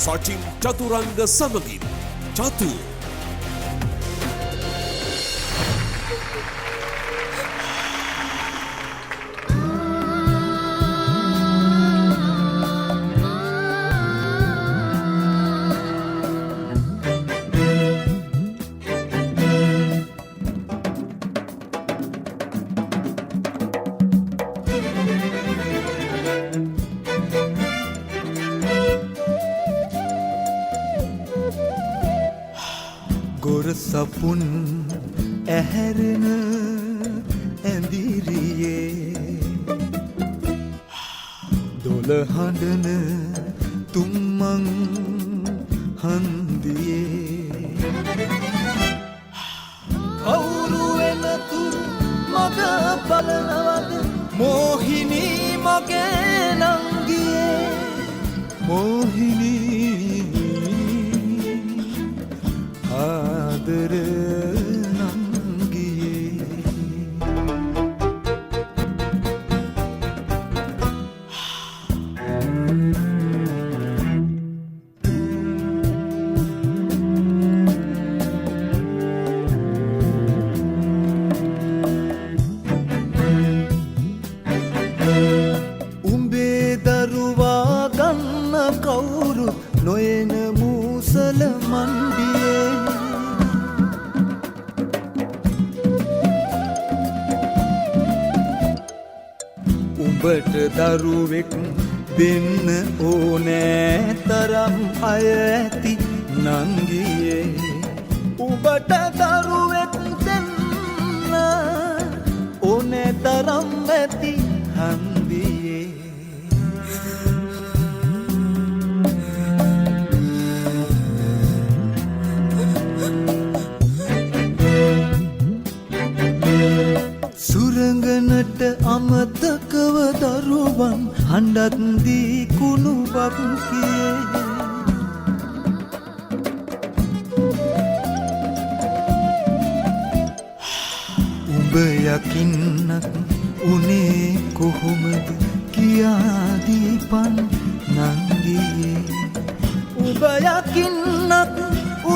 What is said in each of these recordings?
සචින් චතුරංග සමගින් චතු. ගොර සපුන් ඇහැරෙන ඇඳිරියේ දොළ හඬන තුම්මන් හන්දියේ කවුරු එනතුරු මග බලනවද මෝහිනී මගේ නංගියේ මෝහිනී ආදර නංගියේ. උඹේ දරුවා ගන්න කවුරුත් නොයන මූසල මණ්ඩියේ උඹට දරුවෙක් දෙන්න ඕනෑ තරම් අය ඇති නංගියේ උඹට දරුවෙක් දෙන්න ඕනෑ තරම් ඇති හන්දියේ. සුරංගනට අමතකව දරුවන් හඬත් දී කුණු බක්කියේ උඹ යකින්නක් උනේ කොහොමද කියා දීපන් නංගියේ උඹ යකින්නක්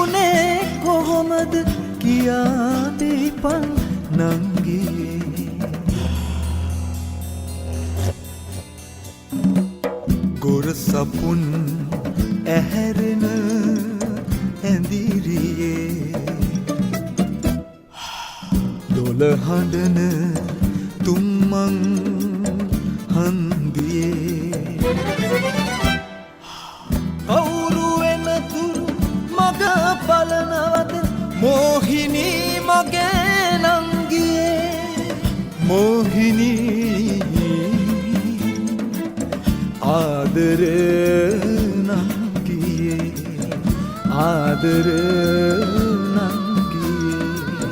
උනේ කොහොමද කියා දීපන් නංගියේ. ගොර සපුන් ඇහැරෙන ඇඳිරියේ දොළ හඬන තුම්මන් හන්දියේ කවුරු එනතුරු මග බලනවද මෝහිනී මගේ නංගියේ මෝහිනී ආදර නංගියේ ආදර නංගියේ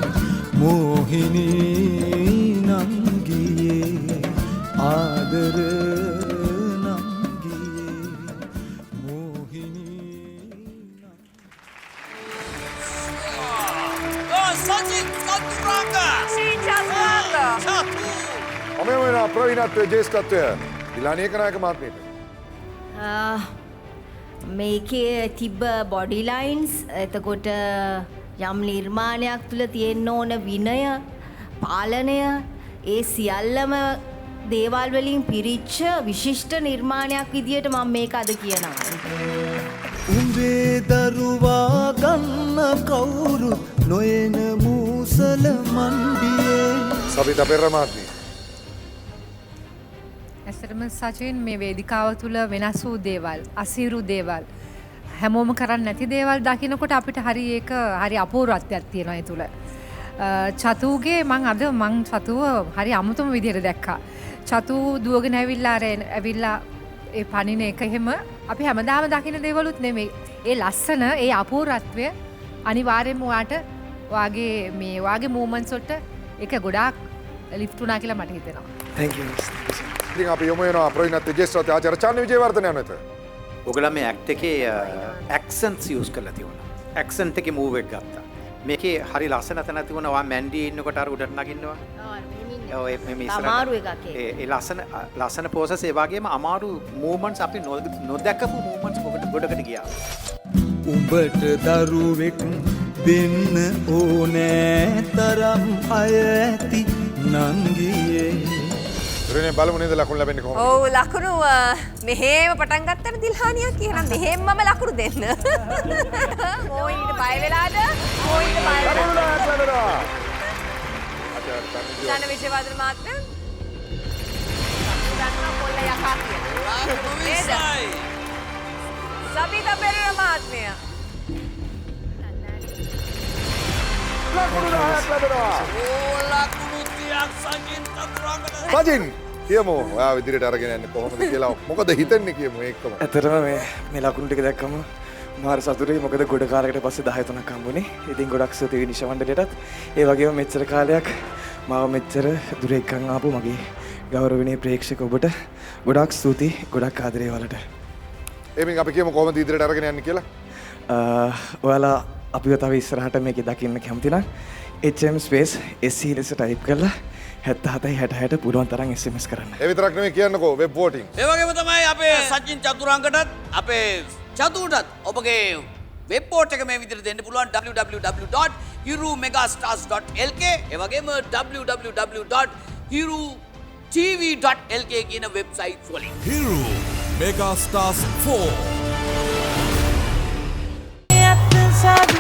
මෝහිනී නංගියේ ආදර නංගියේ මෝහිනී. සචින් චතුරංග. චතු. මම වෙන ප්‍රවීණත්වයේ ජ්‍යෙෂ්ඨත්වය දිලානි ඒකනායක මහත්මියට. මේකේ තිබ්බ බොඩි ලයින්ස්, එතකොට යම් නිර්මාණයක් තුළ තියෙන්න ඕන විනය, පාලනය, ඒ සියල්ලම දේවල් වලින් පිරිච්ච විශිෂ්ට නිර්මාණයක් විදියට මම මේක අද කියනවා. උඹේ දරුවා ගන්න කවුරුත් නොයන මූසල මණ්ඩියේ. සබිතා පෙරේරා මහත්මිය. ඇත්තටම සචින් මේ වේදිකාව තුළ වෙනස් වූ දේවල්, අසීරු දේවල්, හැමෝම කරන්නේ නැති දේවල් දකිනකොට අපිට හරි ඒක හරි අපූර්වත්වයක් තියෙනවා ඒ තුළ. චතුගේ මං අද මං චතුව හරි අමුතුම විදියට දැක්කා. චතු දුවගෙන ඇවිල්ලා අර ඇවිල්ලා ඒ පනින එක එහෙම අපි හැමදාම දකින දේවලුත් නෙමෙයි. ඒ ලස්සන ඒ අපූර්වත්වය අනිවාර්යයෙන්ම ඔයාට ඔයාගේ මේ ඔයාගේ මූව්මන්ට්ස් වලට ඒක ගොඩාක් ලිෆ්ට් වුණා කියලා මට හිතෙනවා. Thank you, miss. ඉතින් අපි යොමු වෙනවා ප්‍රවීණත්වයේ ජ්‍යෙෂ්ඨත්වයේ ආචාර්ය චාන්‍ය විජේවර්ධන යන වෙත. ඔයගොල්ලෝ මේ ඇක්ට් එකේ ඇක්සන්ට්ස් යූස් කරලා තිබුණා. ඇක්සන්ට් එකේ මූව් එක ගත්තා. මේකේ හරි ලස්සන තැනක් තිබුණා. ඔයා මැන්ඩි ඉන්නකොට අර උඩට නගින්නවා. ඔව් ඒ මේ ඉස්සරහට අමාරු එකක් ඒක. ඒ ඒ ලස්සන ලස්සන පෝසස් ඒ වගේම අමාරු මූව්මන්ට්ස් අපි නොදැකපු මූව්මන්ට්ස් ගොඩකට ගියා. උඹට දරුවෙක් දෙන්න ඕනෑ තරම් අය ඇති නංගියේ. රුණේ බලමු නේද ලකුණු ලැබෙන්නේ කොහොමද? ඔව් ලකුණු මෙහෙම පටන් ගත්තම දිල්හානියක් එහෙනම් මෙහෙම්මම ලකුණු දෙන්න. මෝයින්ට බය වෙලාද? මෝයින්ට බය වෙලාද? ලකුණු 10ක් ලැබෙනවා. ආචාර්ය තනුජ. ධන විජේවර්ධන මහත්මයා. දන්නවා කොල්ල යකා කියලා. ලකුණු 20යි. සබිතා පෙරේරා මහත්මිය. ලකුණු 10ක් ලැබෙනවා. ඕ ලකුණු 30ක් සජින් චතුරංගට. සජින් කියමු ඔයා ඉදිරියට අරගෙන යන්නේ කොහොමද කියලා මොකද හිතෙන්නේ කියමු ඒකම. ඇත්තටම මේ මේ ලකුණු ටික දැක්කම මාර සතුටුයි, මොකද ගොඩ කාලයකට පස්සේ 13ක් හම්බුනේ. ඉතින් ගොඩක් ස්තුතියි නිශා මණ්ඩලයටත්. ඒ වගේම මෙච්චර කාලයක් මාව මෙච්චර දුර එක්කන් ආපු මගේ ගෞරවනීය ප්‍රේක්ෂක ඔබට ගොඩක් ස්තුතියි, ගොඩක් ආදරේ ඔයාලට. එමින් අපි කියමු කොහොමද ඉදිරියට අරගෙන යන්නේ කියලා. ඔයාලා අපිව තව ඉස්සරහට මේකේ දකින්න කැමති නම් HM space SC ලෙස ටයිප් කරලා 77 60 60 පුළුවන් තරම් SMS කරන්න. ඒ විතරක් නෙමෙයි කියන්නකෝ වෙබ් වෝටිං. ඒ වගේම තමයි අපේ සචින් චතුරංගටත් අපේ චතුටත් ඔබගේ වෙබ් පෝට් එක මේ විදිහට දෙන්න පුළුවන් www.hirumegastars.lk ඒ වගේම www.hirutv.lk කියන වෙබ්සයිට්ස් වලින්. Hiru Megastars 4. Sabi